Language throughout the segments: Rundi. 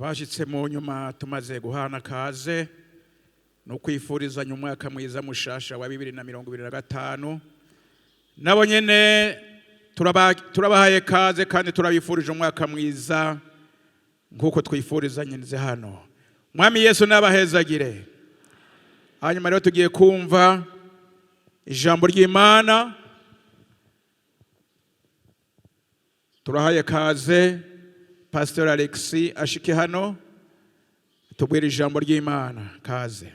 Abashyitse mu nyuma tumaze guhana kaze no kwifurizanya umwaka mwiza mushasha wa 2025, nabo nyene turabahaye kaze kandi turabifurije umwaka mwiza nk'uko twifurizanye hano. Mwami Yesu n'abahezagire. Hanyuma rero tugiye kumva ijambo ry'Imana. Turahaye kaze Pastor Alexis ashike hano tubwire ijambo ry'Imana. Kaze.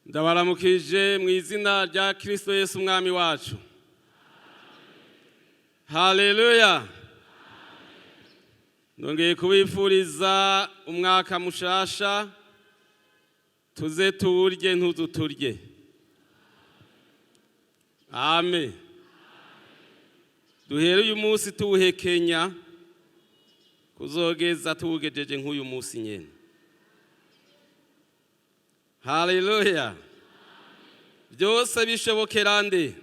Ndabaramukije mu izina rya Kristo Yesu Umwami wacu. Haleluya! Nongeye kubifuriza umwaka mushasha, tuze tuwurye ntuzuturye. Amen. Duhere uyu munsi tuwuhekenya kuzogeza tuwugejeje nk'uyu munsi nyene. Haleluya! Byose bishobokera nde?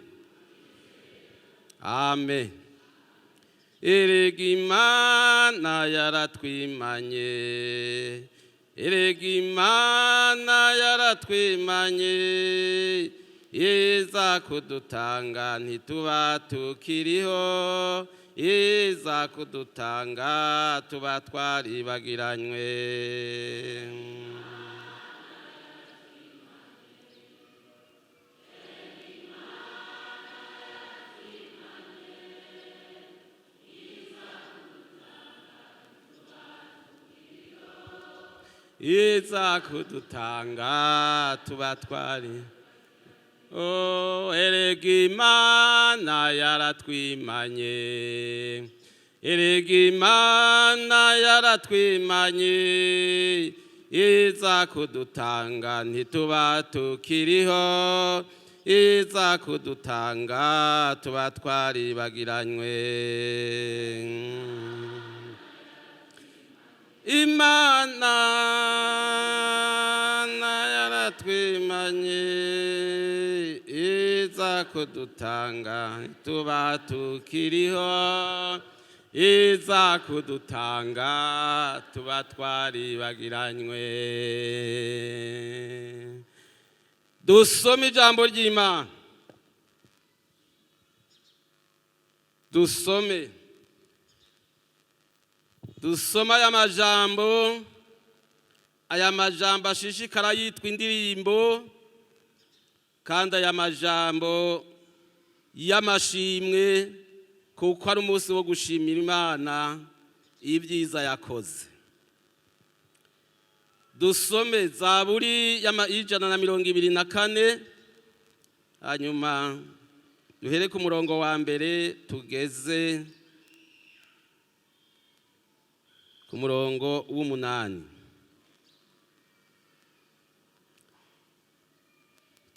Amen. Erega Imana yaratwimanye, erega Imana yaratwimanye, iza kudutanga ntituba tukiriho, iza kudutanga tuba twaribagiranywe. Iza kudutanga tuba twari. Oh, erega Imana yaratwimanye, erega Imana yaratwimanye, iza kudutanga ntituba tukiriho, iza kudutanga tuba twaribagiranywe. Imana yaratwimanye, iza kudutanga tuba tukiriho, iza kudutanga tuba twaribagiranywe. Dusome ijambo ry'Imana, dusome aya majambo, aya majambo ashishikara yitwa indirimbo, kandi aya majambo y'amashimwe, kuko ari umunsi wo gushimira Imana ibyiza yakoze. Dusome Zaburi 124, hanyuma duhere ku murongo wa mbere tugeze ku murongo w'umunani.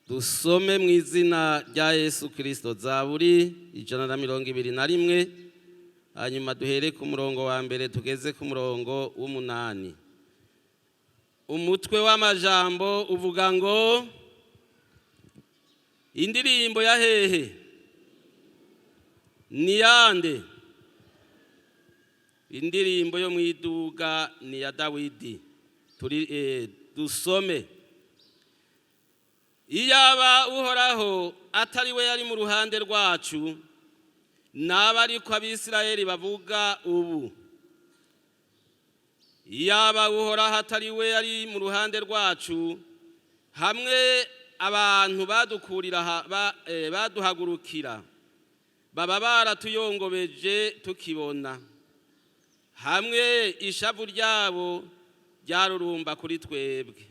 Dusome mu izina rya Yesu Kristo. Zaburi 121, hanyuma duhere ku murongo wa mbere tugeze ku murongo w'umunani. Umutwe w'amajambo uvuga ngo indirimbo ya hehe? Ni yande? Indirimbo yo mu iduga ni ya Dawidi. Turi dusome. Iyaba Uhoraho atari we yari mu ruhande rwacu, naba ariko Abisirayeli bavuga ubu. Iyaba Uhoraho atari we yari mu ruhande rwacu, hamwe abantu badukurira baduhagurukira, baba baratuyongobeje tukibona, hamwe ishavu ryabo ryarurumba kuri twebwe.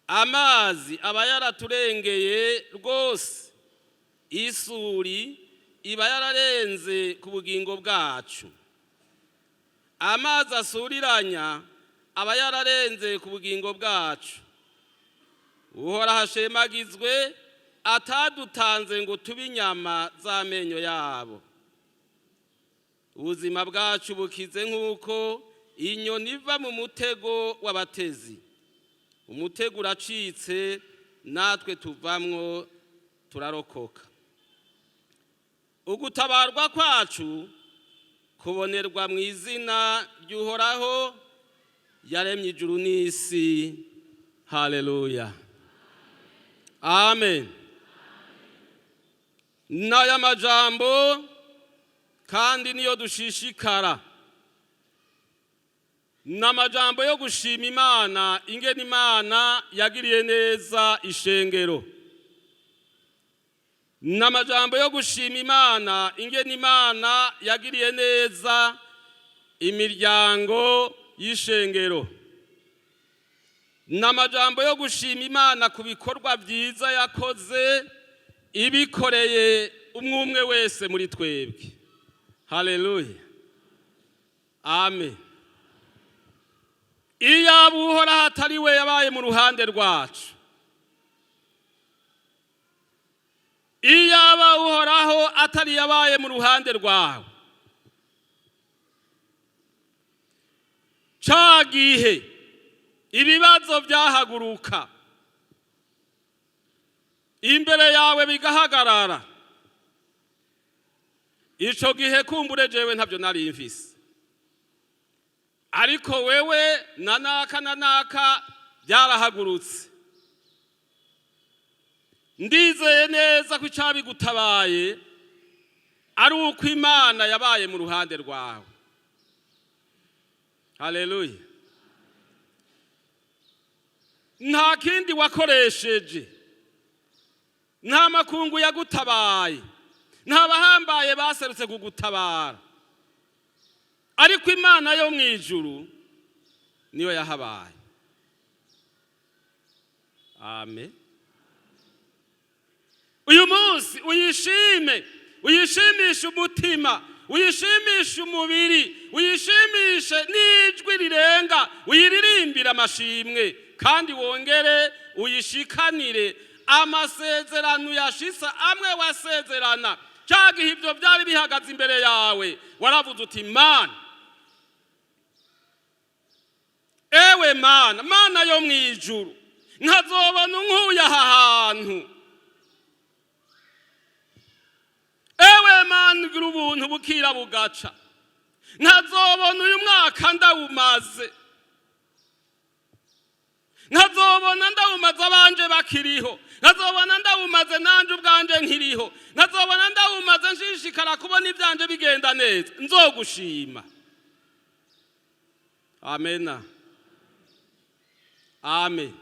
Amazi aba yaraturengeye rwose, isuri iba yararenze ku bugingo bwacu. Amazi asuriranya aba yararenze ku bugingo bwacu. Uhoraho ashemagizwe atadutanze ngo tube inyama z'amenyo yabo. Ubuzima bwacu bukize nk'uko inyoni iva mu mutego w'abatezi. Umutego uracitse, natwe tuvamwo turarokoka. Ugutabarwa kwacu kubonerwa mu izina ry'Uhoraho yaremye ijuru n'isi. Haleluya, amen. N'aya majambo kandi niyo dushishikara, ni amajambo yo gushima Imana ingene Imana yagiriye neza ishengero, ni amajambo yo gushima Imana ingene Imana yagiriye neza imiryango y'ishengero, ni amajambo yo gushima Imana ku bikorwa byiza yakoze ibikoreye umwe umwe wese muri twebwe. Haleluya, amen. Iyo Uhoraho atari we yabaye mu ruhande rwacu, iyaba Uhoraho atari yabaye mu ruhande rwawe, ca gihe ibibazo byahaguruka imbere yawe bigahagarara, ico gihe kumbure jewe ntabyo nari mfise, ariko wewe na naka na naka byarahagurutse. Ndizeye neza ko icabigutabaye ari uko Imana yabaye mu ruhande rwawe. Haleluya. Nta kindi wakoresheje, nta makungu yagutabaye, nta bahambaye baserutse kugutabara, ariko Imana yo mu ijuru niyo yahabaye. Amen. Uyu munsi uyishime, uyishimishe umutima, uyishimishe umubiri, uyishimishe n'ijwi rirenga, uyiririmbire amashimwe, kandi wongere uyishikanire amasezerano yashisa amwe wasezerana. Ca gihe ibyo byari bihagaze imbere yawe, waravuze uti: Mana, ewe Mana, Mana yo mu ijuru, nkazobona unkuye aha hantu. Ewe Mana, ugira ubuntu bukira bugaca, nkazobona uyu mwaka ndawumaze, nkazobona ndawumaze abanje bakiriho, nkazobona ndawumaze nanje ubwanje nkiriho, nkazobona ndawumaze nshishikara kubona ibyanje bigenda neza, nzogushima. Amena, amen.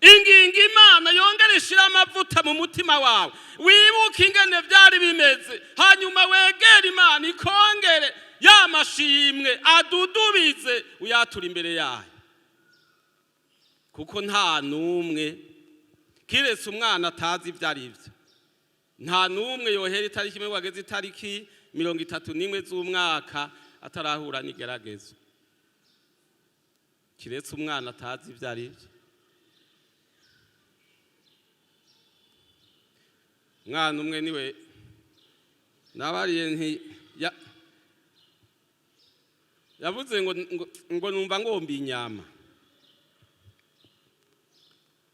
Ingingo Imana yongere ishira amavuta mu mutima wawe, wibuke ingene byari bimeze, hanyuma wegere Imana ikongere ya mashimwe adudubize, uyatura imbere yayo, kuko nta n'umwe kiretse umwana atazi ibyo ari byo, nta n'umwe yohera itariki imwe wageze itariki 31 z'umwaka atarahura n'igeragezo, kiretse umwana atazi ibyo ari byo. Umwana umwe niwe nabariye nti yavuze ngo numva ngomba inyama.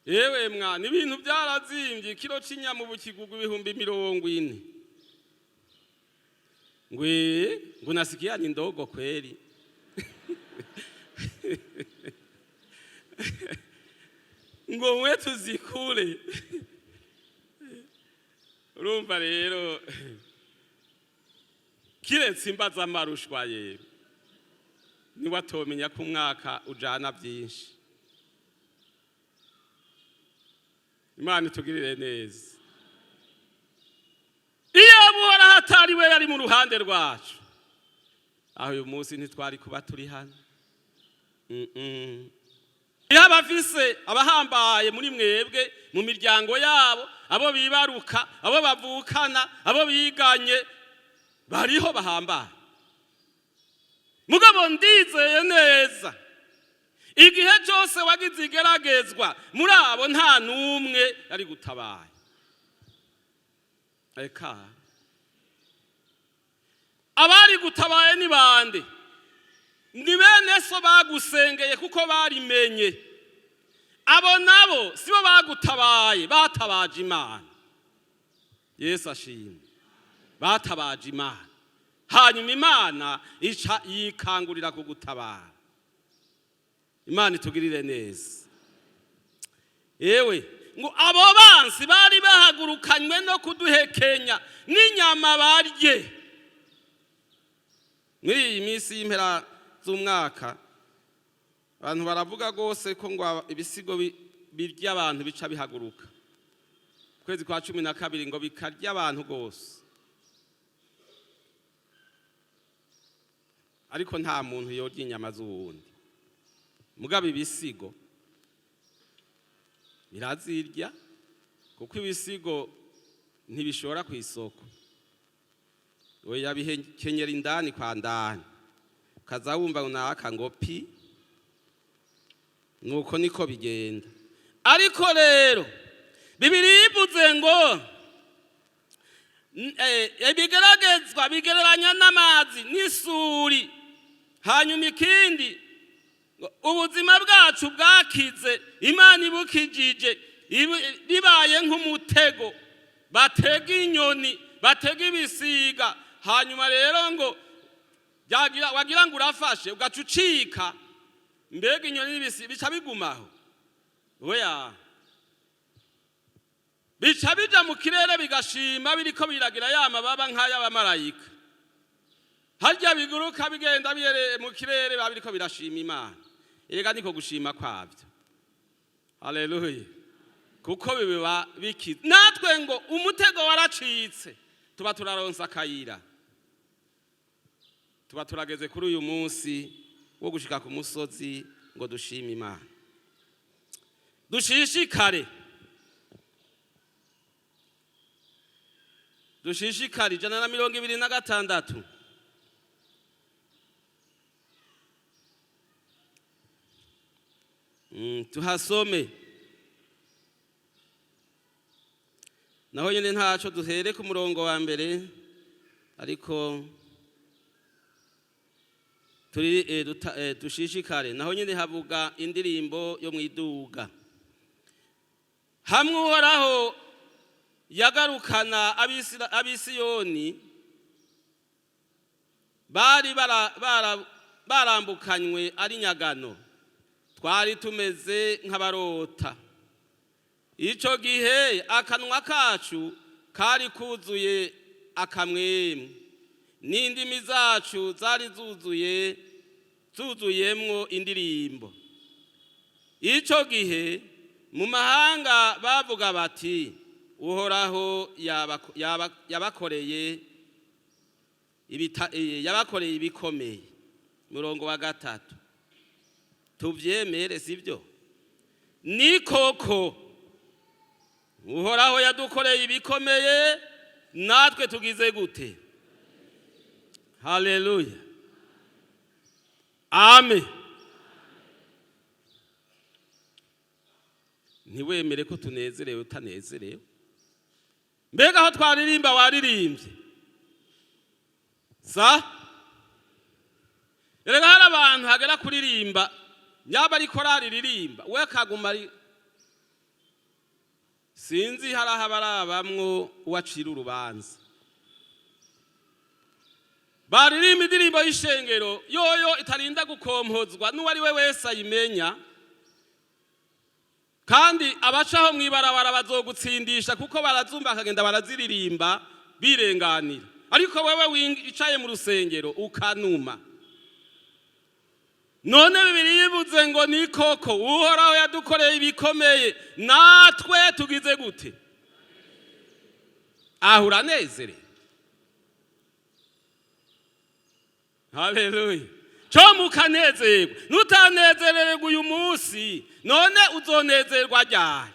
Yewe mwana, ibintu byarazimbye, ikiro c'inyama ubu kigugwa 40,000. Ngwe ngo nasikia ni ndogo kweli. Ngo mwe tuzikure. Urumva rero kiretse imbaza amarushwa yewe, niwe atomenya ko umwaka ujana byinshi. Imana itugirire neza. Iyo Uhoraho atari we yari mu ruhande rwacu, aho uyu munsi ntitwari kuba turi hano. Iyo abafise abahambaye muri mwebwe mu miryango yabo, abo bibaruka, abo bavukana, abo biganye, bariho bahambaye. Mugabo ndizeye neza, igihe cyose wagize igeragezwa, muri abo nta n'umwe yari gutabaye. Eka, abari gutabaye ni bande? Ni bene so bagusengeye kuko barimenye. Abo nabo sibo bagutabaye, batabaje Imana. Yesu ashimwe. Batabaje Imana, hanyuma Imana ica yikangurira kugutabara. Imana itugirire neza. Yewe ngo abo bansi bari bahagurukanywe no kuduhekenya n'inyama barye. Muri iyi minsi y'impera z'umwaka, abantu baravuga rwose ko ngo ibisigo birya abantu, bica bihaguruka kwezi kwa 12, ngo bikarya abantu rwose. Ariko nta muntu yorya inyama z'uwundi. Mugabo ibisigo birazirya, kuko ibisigo ntibishora ku isoko. Oya, bihekenyera indani kwa ndani, ukaza wumva naka ngo pi. Nuko niko bigenda. Ariko rero Bibiri ivuze ngo ibigeragezwa bigereranya n'amazi n'isuri. Hanyuma ikindi, ngo ubuzima bwacu bwakize, Imana ibukijije, bibaye nk'umutego batega inyoni, batega ibisiga. Hanyuma rero ngo wagira ngo urafashe, ugaca ucika. Mbega inyoni n'ibisiga bica bigumaho? Oya, bica bija mu kirere, bigashima biriko biragira ya mababa nk'ay'abamarayika. Harya biguruka bigenda biyere mu kirere, biba biriko birashima Imana. Erega niko gushima kwabyo. Haleluya! Kuko biba bikize. Natwe ngo umutego waracitse, tuba turaronsa akayira, tuba turageze kuri uyu munsi wo gushika ku musozi ngo dushime Imana. Dushishikare, dushishikare. 126. Tuhasome naho nyine ntaco. Duhere ku murongo wa mbere, ariko turi dushishikare. Naho nyine havuga indirimbo yo mwiduga, hamwe Uhoraho yagarukana ab'Isiyoni bari barambukanywe ari nyagano. Twari tumeze nk'abarota. Icyo gihe akanwa kacu kari kuzuye akamwemwe, n'indimi zacu zari zuzuye, zuzuyemwo indirimbo. Icyo gihe mu mahanga bavuga bati: "Uhoraho yabakoreye ibikomeye." Murongo wa gatatu, tuvyemere, sibyo? Ni koko, Uhoraho yadukoreye ibikomeye, natwe tugize gute? Haleluya, amen. Ntiwemere ko tunezerewe utanezerewe. Mbega aho twaririmba waririmbye sa? Erega hari abantu hagera kuririmba, yaba ari korari ririmba, we akaguma ari sinzi. Hari aho abarabamwo uwacira urubanza. Baririmba indirimbo y'ishengero yoyo itarinda gukompozwa, n'uwo ari we wese ayimenya. Kandi abacaho mw'ibarabara bazogutsindisha, kuko barazumva, bakagenda baraziririmba birenganira. Ariko wewe wicaye mu rusengero ukanuma. None Bibiri yivuze ngo ni koko, Uhoraho yadukoreye ibikomeye, natwe tugize gute? Aho uranezerewe? Haleluya! Cyo mukanezerwa. Nutanezererwa uyu munsi, none uzonezerwa ryari?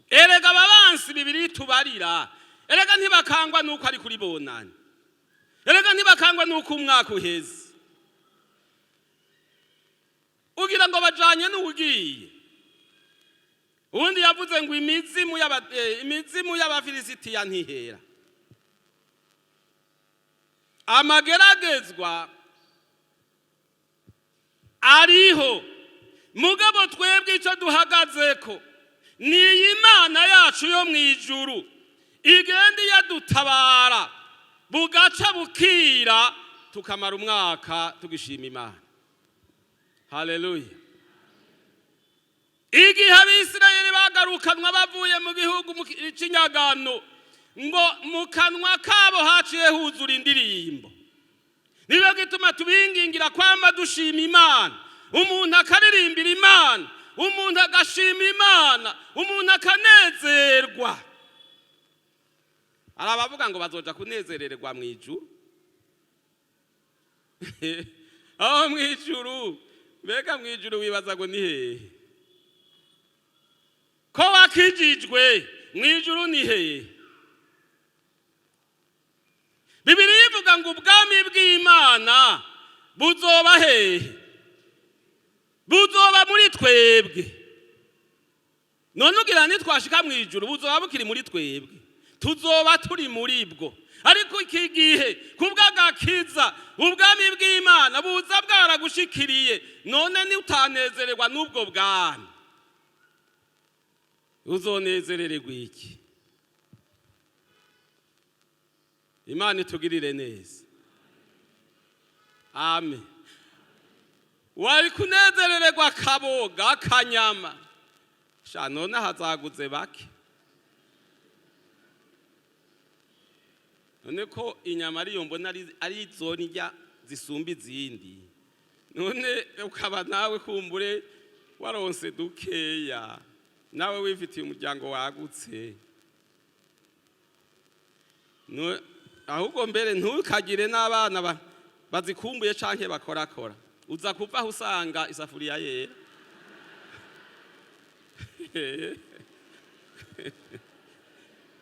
Erega ababansi Bibiri tubarira, erega ntibakangwa nuko ari kuri bonani. Erega ntibakangwa n'uko umwaka uheze, ugira ngo bajanye n'uwugiye. Ubundi yavuze ngo imizimu y'Abafilisitiya ntihera. Amageragezwa ariho, mugabo twebwe icyo duhagazeko ni iyi Mana yacu yo mu ijuru igenda iyadutabara, bugaca bukira, tukamara umwaka tugishima Imana. Haleluya! Igihe Abisirayeli bagarukanwa bavuye mu gihugu cy'inyagano, ngo mu kanwa kabo haciye huzura indirimbo. Niyo gituma tubingingira kwama dushima Imana. Umuntu akaririmbira Imana, umuntu agashima Imana, umuntu akanezerwa. Hari abavuga ngo bazoja kunezerererwa mu ijuru. Aho mu ijuru, mbega mu ijuru wibaza ngo ni hehe? Ko wakijijwe, mu ijuru ni hehe? Bibiliya ivuga ngo ubwami bw'Imana buzoba hehe? Buzoba muri twebwe. None ugira nitwashika mu ijuru buzoba bukiri muri twebwe? Tuzoba turi muri bwo. Ariko iki gihe kubw'agakiza ubwami bw'Imana buza bwaragushikiriye. None niutanezererwa n'ubwo bwami, uzonezerererwa iki? Imana itugirire neza. Amen. Wari kunezerererwa akaboga akanyama, sha none hazaguze bake. None ko inyama ariyo mbona ari izo ndya zisumba izindi, none ukaba nawe kumbure waronse dukeya, nawe wifitiye umuryango wagutse, ahubwo mbere ntukagire n'abana bazikumbuye canke bakorakora, uza kuva aho usanga isafuriya yera.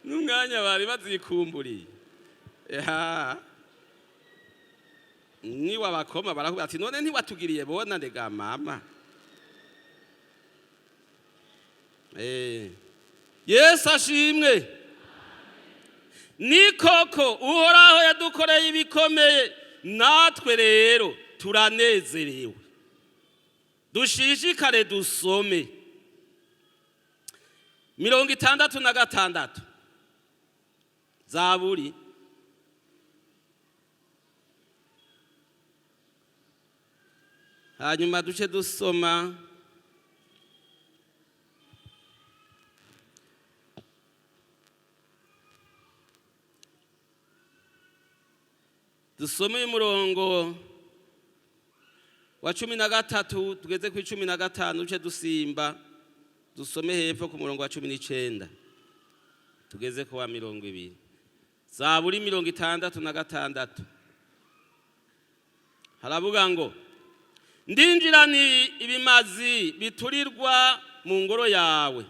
N'umwanya bari bazikumburiye. Niwa bakoma barakubwira ati none ntiwatugiriye bona ndega mama. Yesu ashimwe. Ni koko Uhoraho yadukoreye ibikomeye, natwe rero turanezerewe. Dushishikare dusome 66 Zaburi. Hanyuma duce dusoma 'umurongo wa 13 tugeze ku 15, duce dusimba dusome hepfo ku murongo wa 19 tugeze ku wa 20. Zaburi 66 haravuga ngo ndinjira ni ibimazi biturirwa mu ngoro yawe,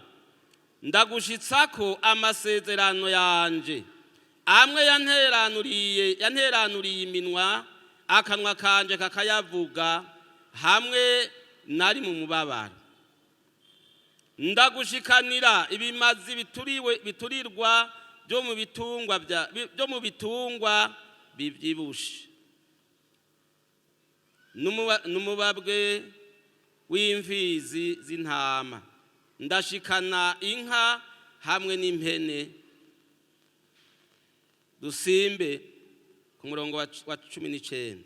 ndagushitsako amasezerano yanje amwe yanteranuriye iminwa, akanwa kanje kakayavuga hamwe nari mu mubabaro. Ndagushikanira ibimazi biturirwa byo mu bitungwa bivyibushe, n'umubabwe w'imfizi z'intama. Ndashikana inka hamwe n'impene. Dusimbe ku murongo wa 19.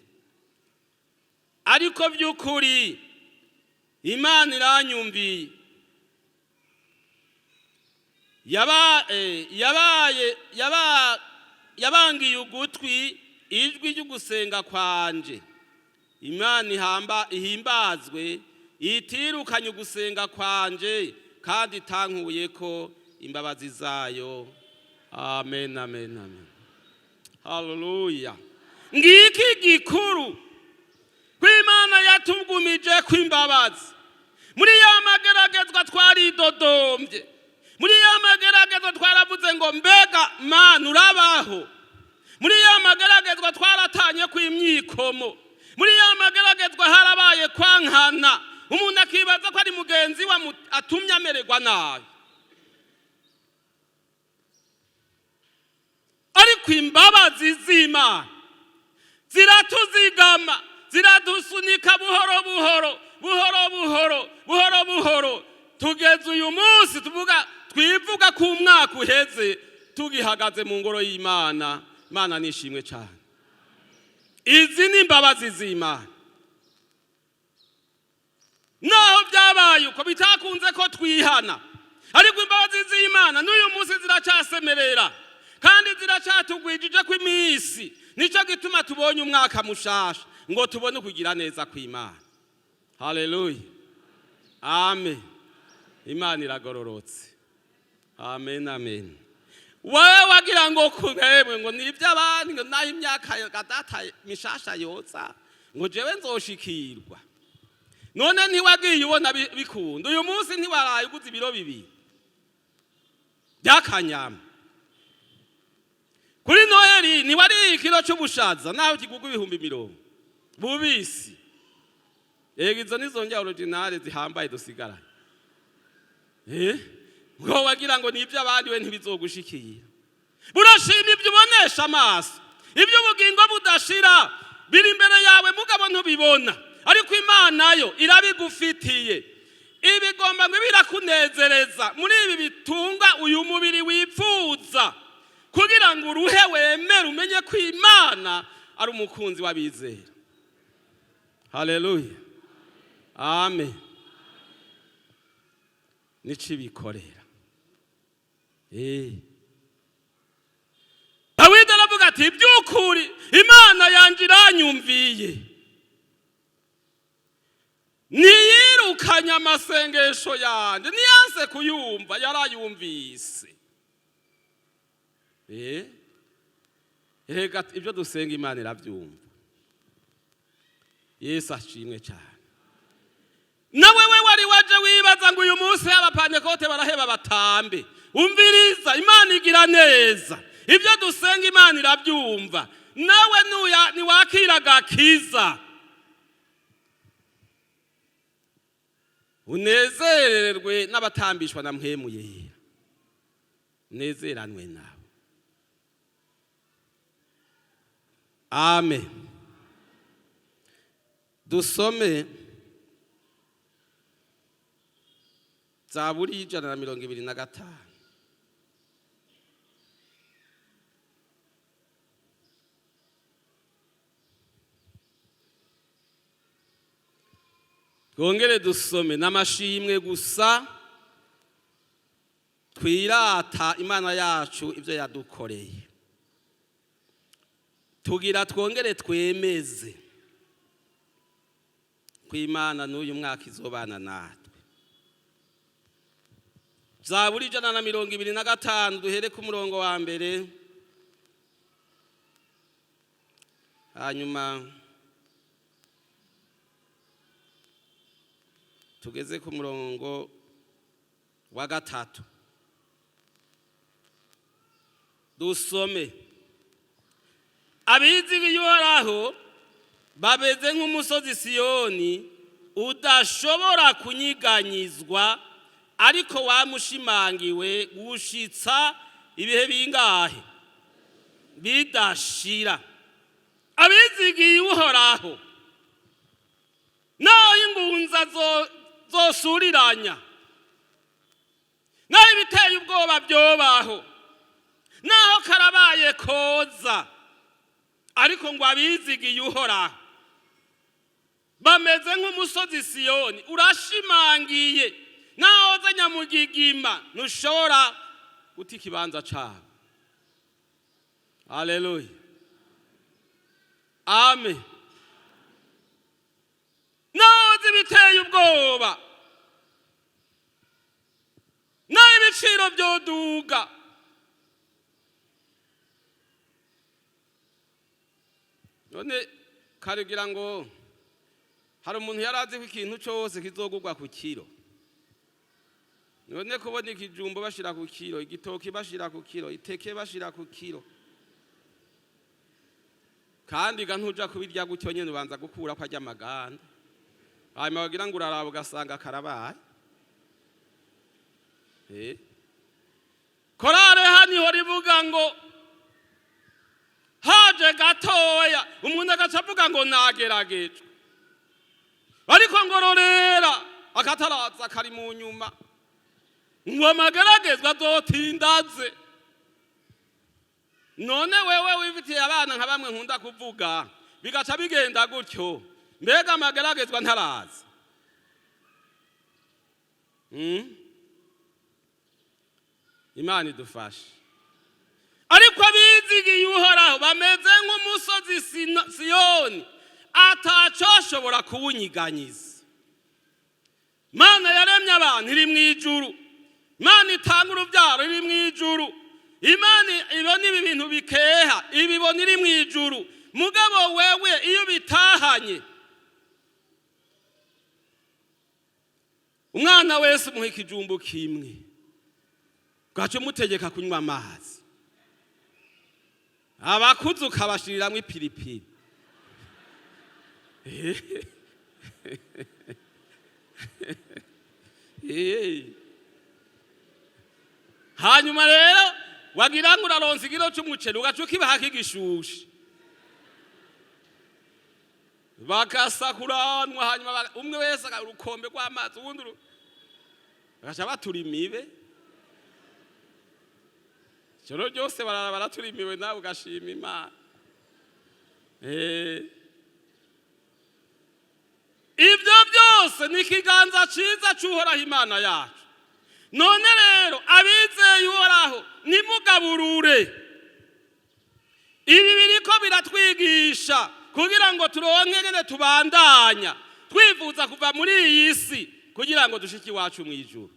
Ariko by'ukuri Imana iranyumviye, yabangiye ugutwi ijwi ry'ugusenga kwanje. Imana ihimbazwe, itirukanye ugusenga kwanje, kandi itankuye ko imbabazi zayo. Amen, amen, amen. Haleluya. Ngiki gikuru kw'Imana yatugumije kw'imbabazi. Muri ya mageragezwa twaridodombye, muri ya mageragezwa twaravuze ngo mbega Mana urabaho, Muri ya mageragezwa twaratanye ku imyikomo. Muri ya mageragezwa harabaye kwankana, umuntu akibaza ko ari mugenzi we atumye amererwa nabi. Ariko imbabazi z'Imana ziratuzigama, ziradusunika buhoro buhoro, buhoro buhoro, buhoro buhoro, tugeze uyu munsi tuvuga, twivuga ko umwaka uheze tugihagaze mu ngoro y'Imana. Imana nishimwe cyane. Izi ni imbabazi z'Imana. Naho byabaye uko bitakunze ko twihana, ariko imbabazi z'Imana n'uyu munsi ziracyasemerera kandi ziracyatugwijije ko iminsi. Nicyo gituma tubonye umwaka mushasha ngo tubone kugira neza kw'Imana. Haleluya, amen. Imana iragororotse. Amen, amen. Wowe wagira ngo kubebwe ngo ni iby'abandi, ngo naho imyaka data mishasha yotsa ngo jewe nzoshikirwa. None ntiwagiye ubona bikunda. Uyu munsi ntiwaraye uguze ibiro 2 by'akanyama. Kuri Noheli ntiwariye ikiro cy'ubushaza naho kigugwa 20,000 bubisi. Ego izo nizo njya originale zihambaye dusigaranye. Ngo wagira ngo ni iby'abandi, we ntibizogushikira. Burashima ibyo ubonesha amaso, ibyo ubugingo budashira biri imbere yawe mugabo ntubibona, ariko Imana yo irabigufitiye. Ibigomba ngo birakunezereza muri ibi bitunga uyu mubiri wipfuza, kugira ngo uruhe wemere umenye ko Imana ari umukunzi w'abizera. Haleluya, amen. Nico ibikorera. Dawidi aravuga ati by'ukuri Imana yanjye iranyumviye, ntiyirukanye amasengesho yanjye, ntiyanse kuyumva, yarayumvise. Rega ibyo dusenga Imana irabyumva. Yesu ashimwe cyane. Nawe we wari waje wibaza ngo uyu munsi abapantekote baraheba batambe, umviriza, Imana igira neza, ibyo dusenga Imana irabyumva. Nawe niwakira agakiza, unezererwe n'abatambishwa na mpwemu yera, unezeranwe nabo. Amen. Dusome Zaburi 125. Twongere dusome n'amashimwe gusa, twirata Imana yacu ibyo yadukoreye. Tugira twongere twemeze ko Imana n'uyu mwaka izobana natwe. Zaburi 125, duhere ku murongo wa mbere, hanyuma tugeze ku murongo wa 3. Dusome. Abizigiye Uhoraho bameze nk'umusozi Siyoni udashobora kunyiganyizwa, ariko wamushimangiwe gushitsa ibihe bingahe bidashira. Abizigiye Uhoraho naho ingunza zosuriranya, naho ibiteye ubwoba byobaho, naho karabaye koza, ariko ngo abizigiye Uhoraho bameze nk'umusozi Siyoni urashimangiye, naho ze nyamugigima ntushobora guta ikibanza cabo. Haleluya, amen. Naho ibiteye ubwoba, naho ibiciro byoduga, none karugira ngo hari umuntu yari azi ko ikintu cyose kizogurwa ku kiro. None kubona ikijumbo bashira ku kiro, igitoki bashira ku kiro, iteke bashira ku kiro. Kandi ga ntuja kubirya gutyo nyene, ubanza gukura ko arya amaganda, hanyuma wagira ngo uraraba ugasanga karabaye. Korale hano ihora ivuga ngo haje gatoya umuntu agaca avuga ngo nageragejwe, ariko ngororera akataraza kari mu nyuma, ngo amageragezwa azotindaze. None wewe wifitiye abana nka bamwe nkunda kuvuga, bigaca bigenda gutyo, mbega amageragezwa ntaraza? Imana idufashe. Ariko abizigiye Uhoraho bameze nk'umusozi Siyoni, atacoshobora kuwunyiganyiza. Mana yaremye abantu iri mu ijuru, Imana itanga urubyaro iri mu ijuru, Imana ibona ibi bintu bikeha, ibibona iri mu ijuru. Mugabo wewe iyo bitahanye, umwana wese umuha ikijumbu kimwe, ugaca umutegeka kunywa amazi, abakuze ukabashiriramwo ipiripiri. Hanyuma rero wagira ngo uraronsa ikiro c'umuceri, ugaca ukibaha kigishushe, bagasakuranwa, hanyuma umwe wese urukombe rw'amazi, uwundi bagaca batura imibe ijoro ryose, barara baratura imibe, nawe ugashima Imana. Ibyo byose ni ikiganza cyiza cy'Uhoraho Imana yacu. None rero abizeye Uhoraho, nimugaburure. Ibi biriko biratwigisha kugira ngo turonke ngene tubandanya twifuza kuva muri iyi si kugira ngo dushike iwacu mu ijuru.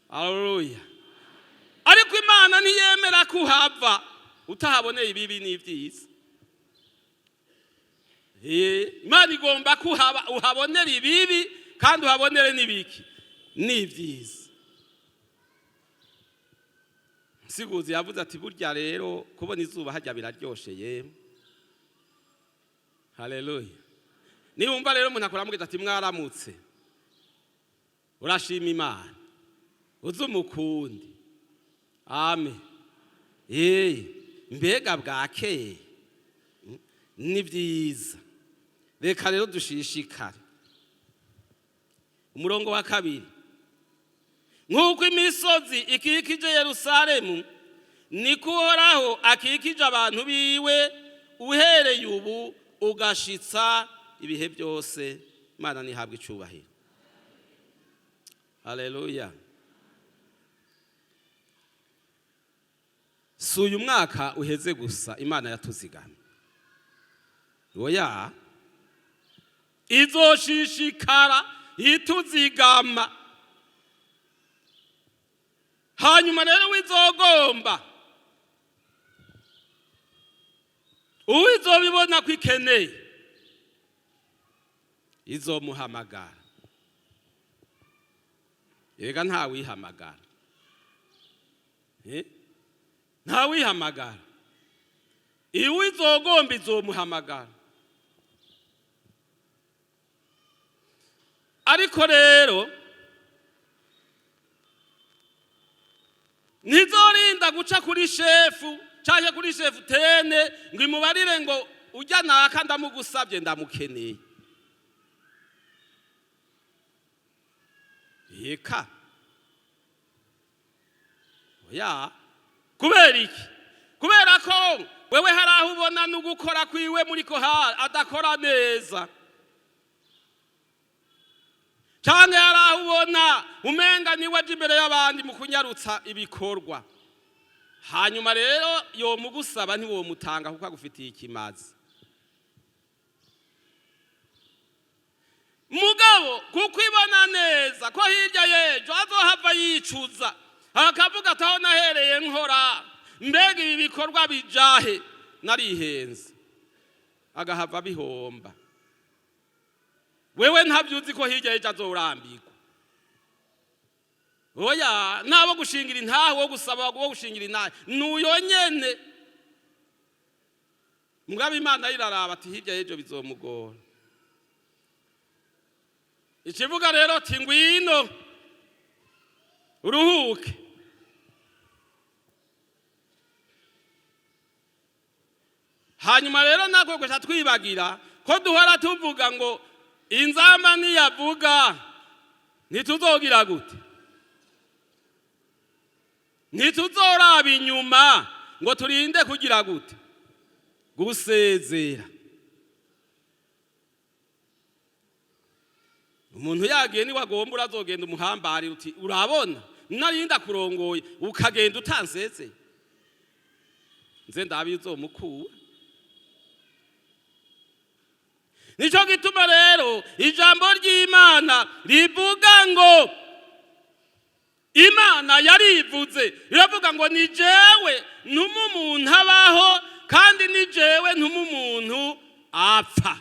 Haleluya. Ariko Imana ntiyemera kuhava utahaboneye ibibi n'ibyiza. Imana igomba kuhaba uhabonera ibibi kandi uhabonere n'ibiki n'ibyiza. Nsiguzi yavuze ati burya rero kubona izuba hajya biraryoshe yemwe. Haleluya. Niwumva rero umuntu akuramubwira ati mwaramutse, urashima Imana, uze umukunde. Amen. Mbega bwakeye ni byiza. Reka rero dushishikare. Umurongo wa 2, nk'uko imisozi ikikije Yerusalemu, niko Uhoraho akikije abantu biwe, uhereye ubu ugashitsa ibihe byose. Imana nihabwe icubahiro. Haleluya. Si uyu mwaka uheze gusa Imana yatuzigamye, oya, izoshishikara ituzigama. Hanyuma rero wizogomba uwizobibona ko ikeneye, izomuhamagara. Erega ntawihamagara, ntawihamagara. Iwizogomba izomuhamagara. Ariko rero ntizorinda guca kuri shefu canke kuri shefu tene ngo imubarire ngo ujya naka ndamugusabye ndamukeneye. Eka oya. Kubera iki? Kubera ko wewe hari aho ubona n'ugukora kwiwe muri ko adakora neza, canke hari aho ubona umenga niwe aje imbere y'abandi mu kunyarutsa ibikorwa. Hanyuma rero yomugusaba ntiwomutanga kuko agufitiye ikimazi. Mugabo kuko ibona neza ko hirya y'ejo azohava yicuza akavuga ati aho nahereye nkora, mbega ibi bikorwa bijahe, narihenze, agahava bihomba. Wewe ntavyuzi ko hirya y'ejo azorambirwa. Oya, nabo gushingira intahe, wo gusaba wo gushingira intahe nuyo nyene. Mugabo Imana iraraba ati hirya y'ejo bizomugora. Ikivuga rero ati ngwino uruhuke. Hanyuma rero natwe guca twibagira ko duhora tuvuga ngo inzamba niyavuga ntituzogira gute, ntituzoraba inyuma ngo turinde kugira gute, gusezera. Umuntu yagiye ni wagomba urazogenda umuhambari uti urabona narinda kurongoye ukagenda utansezeye, nze ndabi uzomukura. Nico gituma rero ijambo ry'Imana rivuga ngo Imana yarivuze iravuga ngo ni jewe ntuma umuntu abaho kandi ni jewe ntuma umuntu apfa.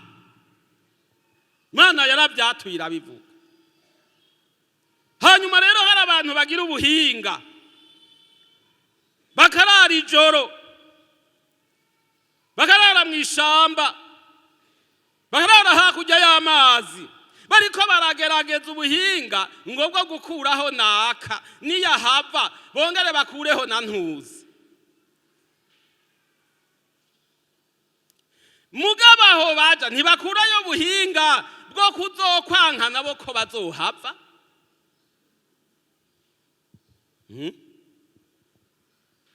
Imana yarabyatuye irabivuga. Hanyuma rero hari abantu bagira ubuhinga bakarara ijoro, bakarara mu ishamba, bakarara hakurya y'amazi, bariko baragerageza ubuhinga ngo bwo gukuraho naka niyahava bongere bakureho na ntuzi. Mugabo aho baja ntibakurayo ubuhinga bwo kuzokwanka nabo ko bazohava.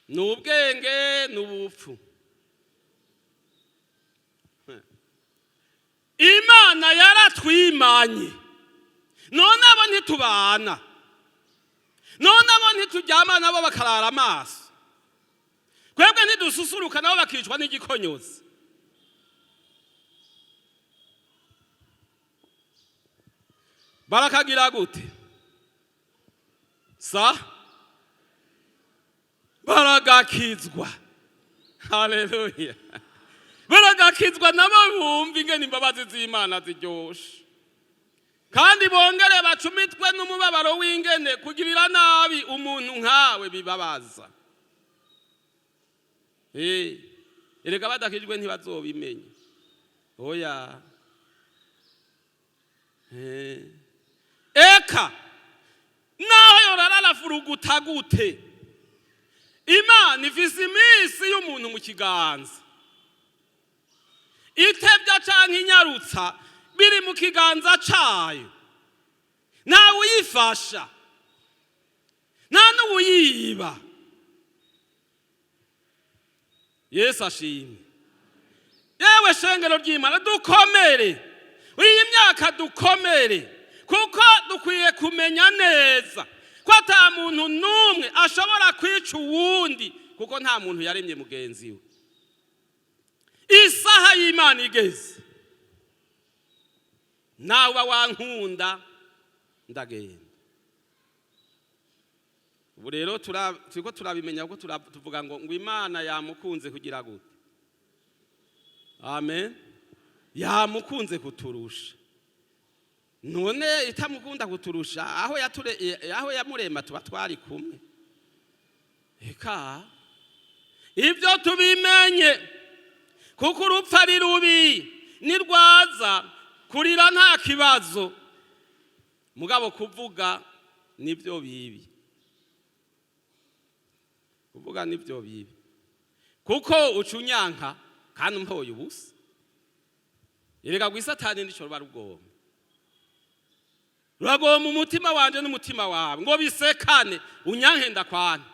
Ni ubwenge n'ubupfu. Imana yaratwimanye, none abo ntitubana, none abo ntituryama nabo bakarara amaso, twebwe ntidususuruka nabo bakicwa n'igikonyozi. Barakagira gute? Sa baragakizwa. Haleluya. Baragakizwa nabo bumva ingene imbabazi z'Imana ziryoshe, kandi bongere bacumitwe n'umubabaro w'ingene kugirira nabi umuntu nkawe bibabaza. Erega badakijwe ntibazobimenya. Oya. Eka naho yorarara furuguta gute, Imana ifise iminsi y'umuntu mu kiganza, itebya canke inyarutsa biri mu kiganza cayo, ntawe uyifasha nta n'uwuyiba. Yesu ashimwe. Yewe shengero ry'Imana, dukomere iyi myaka, dukomere, kuko dukwiye kumenya neza ko ata muntu n'umwe ashobora kwica uwundi, kuko nta muntu yaremye mugenzi we. Isaha y'Imana igeze, nawe wankunda ndagenda. Ubu rero turiko turabimenya kuko tuvuga ngo Imana yamukunze kugira gute. Amen. Yamukunze kuturusha. None itamukunda kuturusha aho aho yamurema tuba twari kumwe. Eka ibyo tubimenye, kuko urupfu ari rubi nirwaza kurira nta kibazo, mugabo kuvuga nibyo bibi. Kuvuga nibyo bibi, kuko ucunyanka kandi umpoye ubusa. Erega gwisatani nico ruba rugomba, ruragomba umutima wanje n'umutima wawe ngo bisekane, unyanke ndakwana.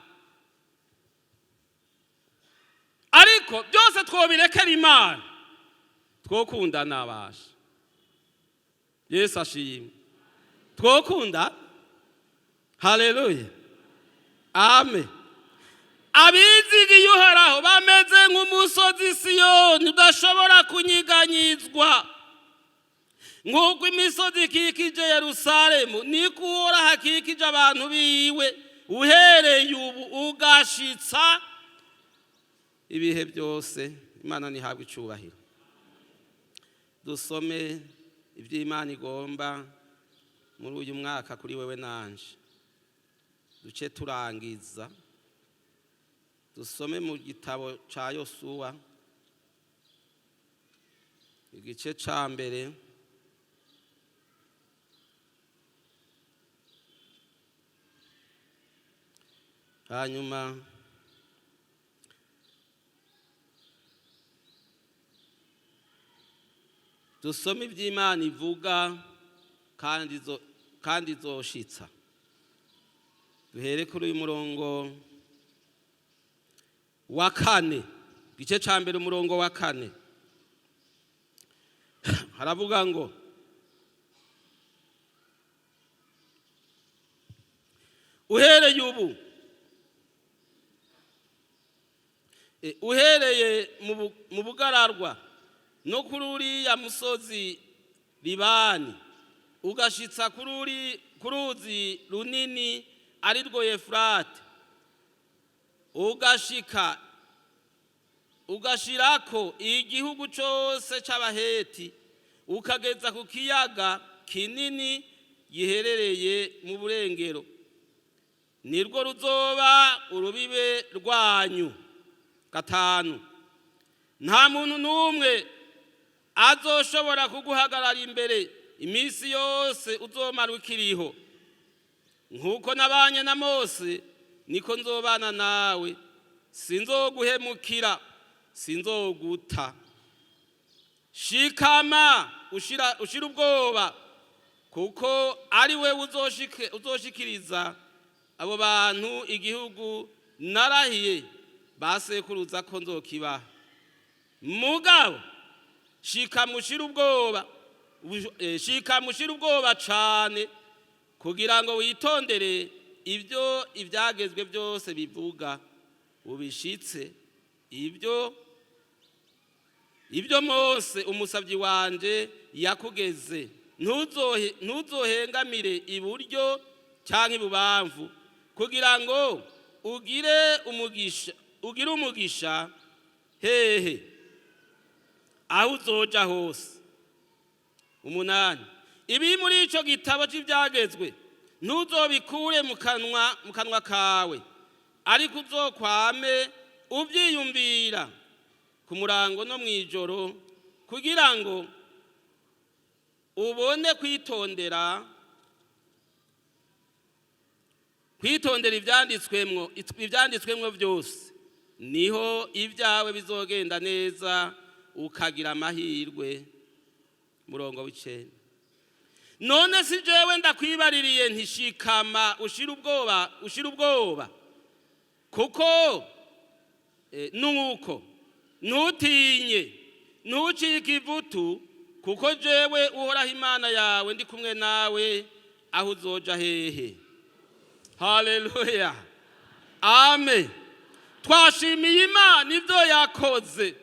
Ariko byose twobirekera Imana, twokunda nabasha. Yesu ashimwe. Twokunda. Haleluya. Amen. Abizigiye Uhoraho bameze nk'umusozi Siyoni udashobora kunyiganyizwa. Nk'uko imisozi ikikije Yerusalemu, niko Uhoraho akikije abantu biwe, uhereye ubu ugashitsa ibihe byose. Imana ntihabwe icubahiro. Dusome ibyo Imana igomba muri uyu mwaka kuri wewe nanje, duce turangiza. Dusome mu gitabo ca Yosuwa Igice ca mbere, hanyuma dusome iby'Imana ivuga kandi izoshitsa. Duhere kuri uyu murongo wa 4, igice ca mbere umurongo wa 4. Haravuga ngo: uhereye ubu, uhereye mu bugararwa no kuri uriya musozi Libani, ugashitsa kuri ruzi runini ari rwo Efurate, ugashirako igihugu cose c'Abaheti, ukageza ku kiyaga kinini giherereye mu burengero, nirwo ruzoba urubibe rwanyu. 5, nta muntu n'umwe azoshobora kuguhagarara imbere iminsi yose uzomara ukiriho. Nk'uko nabanye na Mose, niko nzobana nawe, sinzoguhemukira, sinzoguta. Shikama ushira ubwoba, kuko ari we uzoshikiriza abo bantu igihugu narahiye basekuruza ko nzokibaha. Mugabo shika mushira ubwoba, shika mushira ubwoba cane, kugira ngo witondere ibyo ibyagezwe byose bivuga, ubishitse ibyo Mose umusabyi wanje yakugeze. Ntuzohengamire iburyo canke ibubamfu, kugira ngo ugire umugisha hehe aho uzoja hose. 8, ibi muri ico gitabo c'ivyagezwe ntuzobikure mu kanwa kawe, ariko uzokwame uvyiyumvira ku murango no mw'ijoro, kugira ngo ubone kwitondera ivyanditswemwo byose, niho ibyawe bizogenda neza ukagira amahirwe. Murongo w'9, none si jewe ndakwibaririye ntishikama ushira ubwoba, kuko nuko ntutinye, ntucike ivutu, kuko jewe Uhoraho Imana yawe ndi kumwe nawe aho uzoja hehe. Haleluya, amen. Twashimiye Imana ibyo yakoze,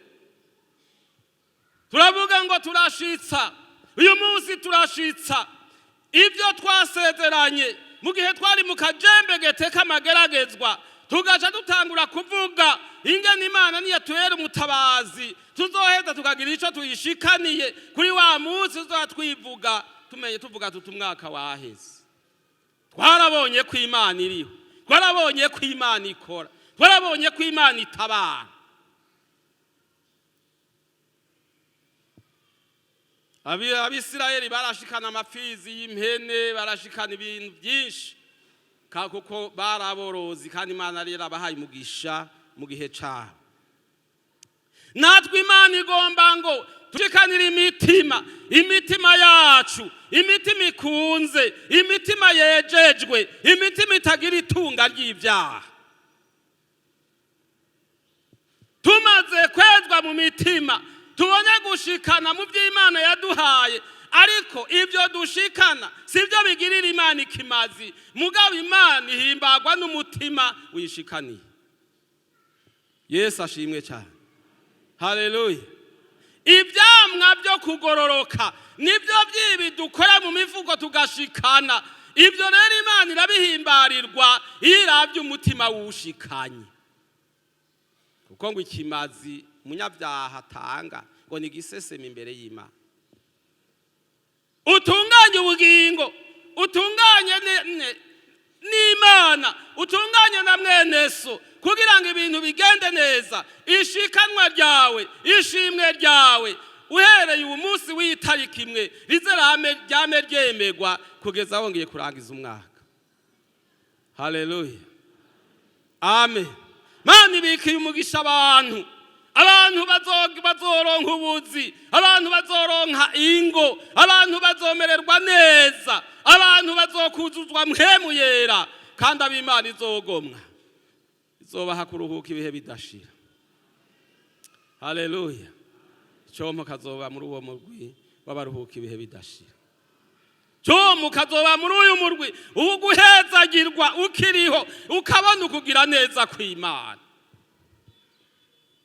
turavuga ngo turashitsa uyu munsi, turashitsa ibyo twasezeranye mu gihe twari mu kajembegete k'amageragezwa, tugaca dutangura kuvuga ingene Imana niyatubera umutabazi, tuzoheza tukagira ico tuyishikaniye kuri wa munsi tuzoba twivuga, tumenye tuvuga tuti umwaka waheze. Twarabonye ko Imana iriho, twarabonye ko Imana ikora, twarabonye ko Imana itabara. Abisirayeli barashikana amapfizi y'impene, barashikana ibintu byinshi, kuko baraborozi kandi Imana yari yarabahaye umugisha mu gihe cabo. Natwe Imana igomba ngo tushikanire imitima yacu, imitima ikunze, imitima yejejwe, imitima itagira itunga ry'ibyaha. Tumaze kwezwa mu mitima, tubone gushikana mu by'Imana yaduhaye, ariko ibyo dushikana sibyo bigirira Imana ikimazi, mugabo Imana ihimbagwa n'umutima wishikaniye. Yesu ashimwe cyane. Haleluya. Ibyamwa byo kugororoka nibyo byibi dukora mu mivugo tugashikana. Ibyo rero Imana irabihimbarirwa iyo iravye umutima wushikanye, kuko ngo ikimazi umunyabyaha atanga ngo ni igiseseme imbere y'Imana. Utunganye ubugingo, utunganye n'Imana, utunganye na mwene so, kugira ngo ibintu bigende neza. Ishikanwa ryawe, ishimwe ryawe, Uhereye uwo munsi w'itariki imwe, rize rame ryame ryemegwa kugeza wongeye kurangiza umwaka. Haleluya, amen. Mana ibikiye umugisha abantu. Abantu bazoronka ubuzi, abantu bazoronka ingo, abantu bazomererwa neza, abantu bazokuzuzwa Mpwemu Yera, kandi ab'Imana izogomwa izobaha kuruhuka ibihe bidashira. Haleluya. Cyomo kazoba muri uwo murwi w'abaruhuka ibihe bidashira. Cyomo kazoba muri uyu murwi uguhezagirwa ukiriho, ukabona ukugira neza kw'Imana.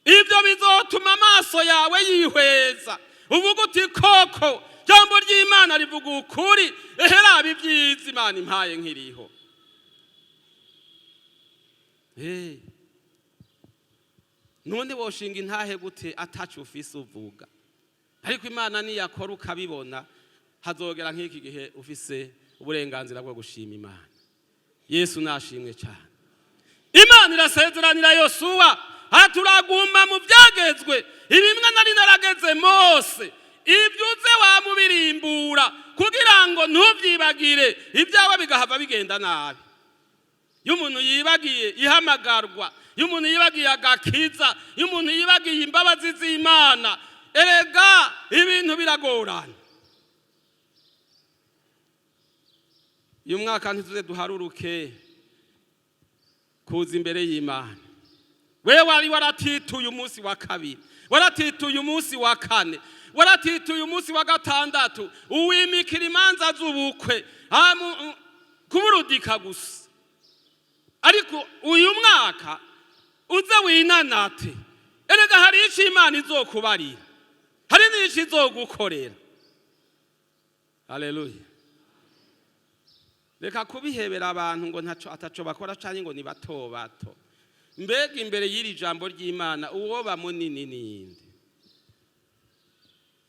Ibyo bizotuma amaso yawe yihweza, uvuga uti: "Koko jambo ry'Imana rivuga ukuri, eheraba ibyiza Imana impaye nkiriho." None woshinga intahe gute atacu ufise uvuga? Ariko Imana niyakora ukabibona, hazogera nk'iki gihe ufise uburenganzira bwo gushima Imana. Yesu nashimwe cyane. Imana irasezeranira Yosuwa, aturaguma mu byagezwe ibimwe nari narageze Mose, ibyo uze wamubirimbura kugira ngo ntubyibagire, ibyawe bigahava bigenda nabi. Iyo umuntu yibagiye ihamagarwa, iyo umuntu yibagiye agakiza, iyo umuntu yibagiye imbabazi z'Imana, erega ibintu biragorana. Uyu mwaka ntituze duharuruke kuza imbere y'Imana. We wari waratituye umunsi wa kabiri, waratituye umunsi wa kane, waratituye umunsi wa gatandatu, uwimikira imanza z'ubukwe kuburudika gusa. Ariko uyu mwaka uze winanate, erega hari icyo Imana izokubarira, hari n'icyo izogukorera. Haleluya. Reka kubihebera abantu ngo ntaco ataco bakora canke ngo ni bato bato. Mbega imbere y'iri jambo ry'Imana uwo bamunini ninde?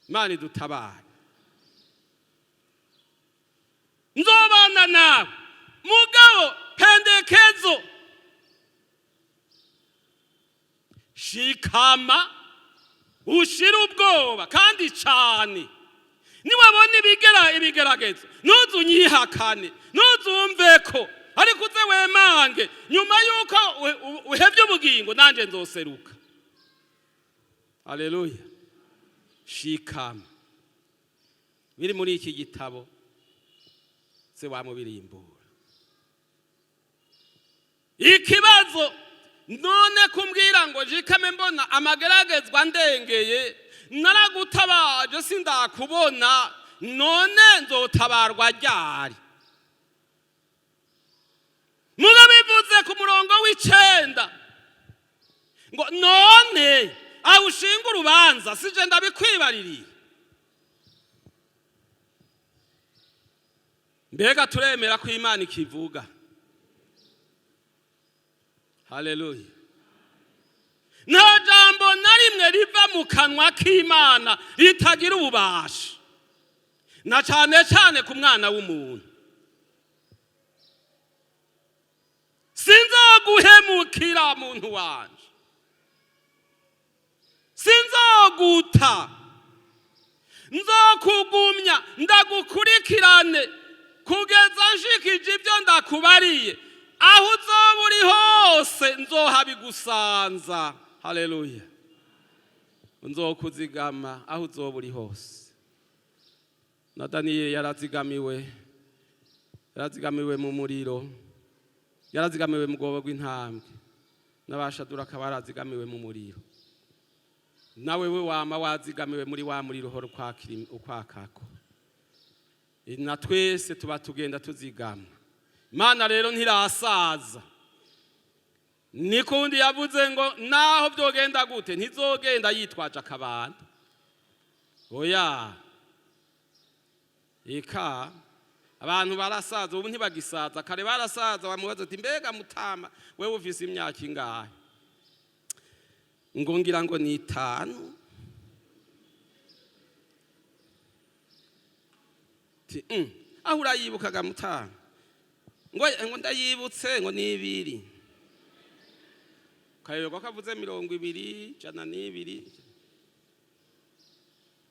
Imana idutabare. Nzobana nawe mugabo pendekezo, shikama ushire ubwoba kandi cyane. Niwabona ibigeragezo, ntuzunyihakane, ntuzumve ko, ariko uze wemange nyuma yuko uhevye ubugingo, nanje nzoseruka. Haleluya. Shikama, biri muri iki gitabo se wamubirimbura. Ikibazo none kumbwira ngo jikame mbona amageragezwa ndengeye, naragutabaje sindakubona, none nzotabarwa ryari? Mugabivuze ku murongo w'icenda ngo none awushinga urubanza sije ndabikwibaririye. Mbega turemera ko Imana ikivuga? Haleluya. Nta jambo na rimwe riva mu kanwa k'Imana ritagira ububasha, na cyane cyane ku mwana w'umuntu. Sinzoguhemukira muntu wanje, sinzoguta, nzokugumya ndagukurikirane kugeza nshikije ibyo ndakubariye. Aho uzoba uri hose nzohabigusanza. Haleluya. Nzokuzigama aho uzoba uri hose. Na Daniyeli yarazigamiwe, yarazigamiwe mu muriro, yarazigamiwe mu rwobo rw'intambwe, n'abashadura akaba yarazigamiwe mu muriro. Nawe we wama wazigamiwe muri wa muriro uhora ukwakako. Na twese tuba tugenda tuzigama. Imana rero ntirasaza. Nikundi yavuze ngo naho byogenda gute ntizogenda yitwaje akabanda. Oya. Eka abantu barasaza ubu ntibagisaza, kare barasaza bamubaza ati mbega mutama wewe ufise imyaka ingahe? Ngo ngira ngo ni 5. Ti aho urayibukaga mutama? Ngo ndayibutse ngo ni 2. Kayoberwa ko avuze 20, 102.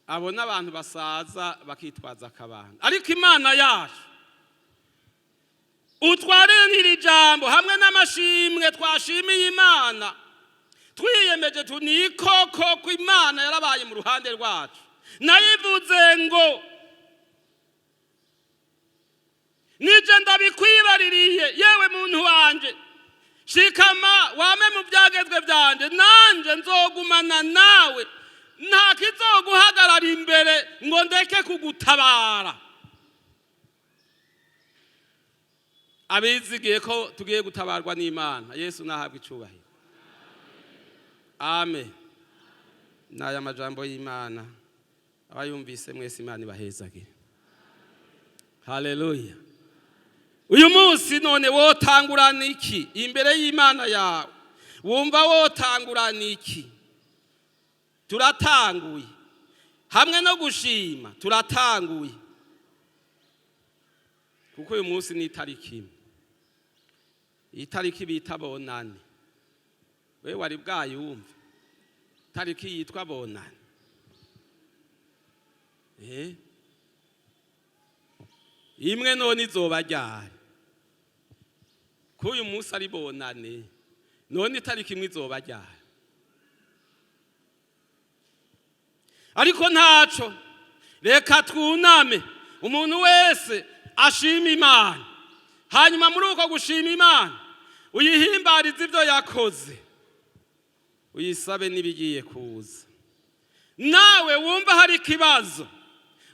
Abo n'abantu basaza bakitwaza akabanda, ariko Imana yacu utwarire iri jambo hamwe n'amashimwe twashimiye Imana, twiyemeje tunikoko ko Imana yarabaye mu ruhande rwacu. Nayivuze ngo nije ndabikwibaririye, yewe muntu wanje, shikama wame mu byagezwe byanje, nanje nzogumana nawe, nta kizoguhagarara imbere ngo ndeke kugutabara. Abizigiye ko tugiye gutabarwa n'Imana, Yesu nahabwa icubahiro. Amen. N'aya majambo y'Imana abayumvise mwese, Imana ibahezagire. Haleluya. Uyu munsi none wotangurana iki imbere y'Imana yawe? Wumva wotangurana iki? Turatanguye hamwe no gushima, turatanguye kuko uyu munsi ni itariki imwe, itariki bita bonane. We wari bwayumva itariki yitwa bonane? Imwe none izoba ryari? Ko uyu munsi ari bonane, none itariki imwe izoba ryari? Ariko ntaco, reka twuname, umuntu wese ashima Imana. Hanyuma muri uko gushima Imana, uyihimbarize ibyo yakoze, uyisabe n'ibigiye kuza. Nawe wumva hari ikibazo,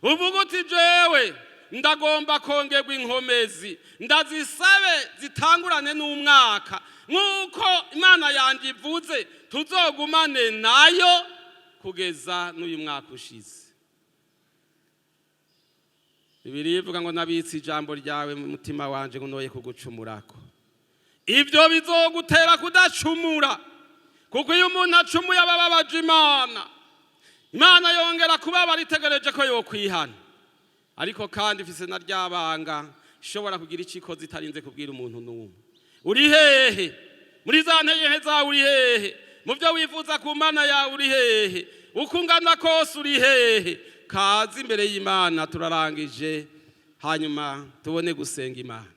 uvuga uti jewe ndagomba kongerwa inkomezi, ndazisabe zitangurane n'umwaka nk'uko Imana yanjye ivuze, tuzogumane nayo kugeza n'uyu mwaka ushize. Bibiliya ivuga ngo nabitse ijambo ryawe mu mutima wanje ngo noye kugucumurako. Ibyo bizogutera kudacumura, kuko iyo umuntu acumuye aba ababaje Imana. Imana yongera kubabara itegereje ko yokwihana. Ariko kandi ifise na ryabanga ishobora kugira icyo ikoze itarinze kubwira umuntu n'umwe. Uri hehe? Muri za ntege nke zawe uri hehe? Mu byo wifuza ku Mana yawe uri hehe? Uko ungana kose uri hehe? Kaze imbere y'Imana, turarangije, hanyuma tubone gusenga Imana.